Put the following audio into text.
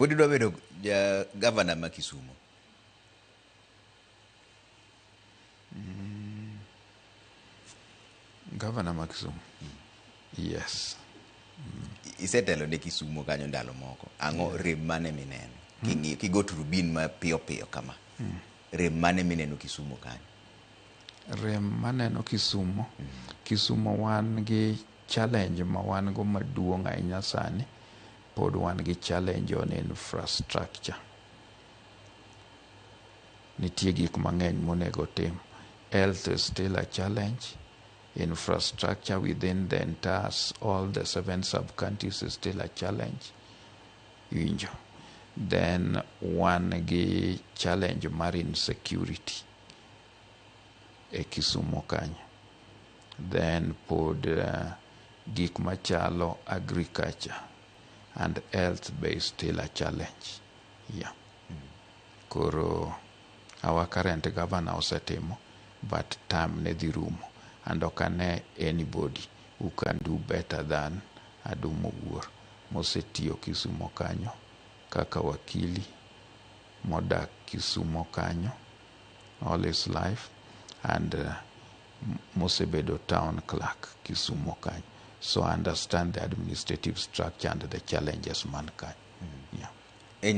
Pod idwa bedo ja gavana ma Kisumo? Gavana ma Kisumu. Yes. Isetelo ne Kisumo kanyo ndalo moko. Ang'o rem mane mineno? King'iyo kigo turubin ma piyo piyo kama. Rem mane mineno Kisumo kanyo? Rem maneno Kisumo. Kisumo wan gi challenge ma wan go maduong' ahinya sani. Pod wan gi challenge on infrastructure. Nitie gik mang'eny monego tim. Health is still a challenge. Infrastructure within the entire, all the seven sub-counties is still a challenge. Iwinjo. Then wan gi challenge mar insecurity e Kisumo kanyo. Then pod gik machalo agriculture and health be is still a challenge. Yeah. Koro our current governor osetimo, but term ne dhi rumo and ok ane anybody who can do better than Adum Owuor mosetiyo Kisumo kanyo kaka wakili modak Kisumo kanyo all his life and mosebedo town clerk Kisumo kanyo. So I understand the administrative structure and the challenges man kanyo. Yeah.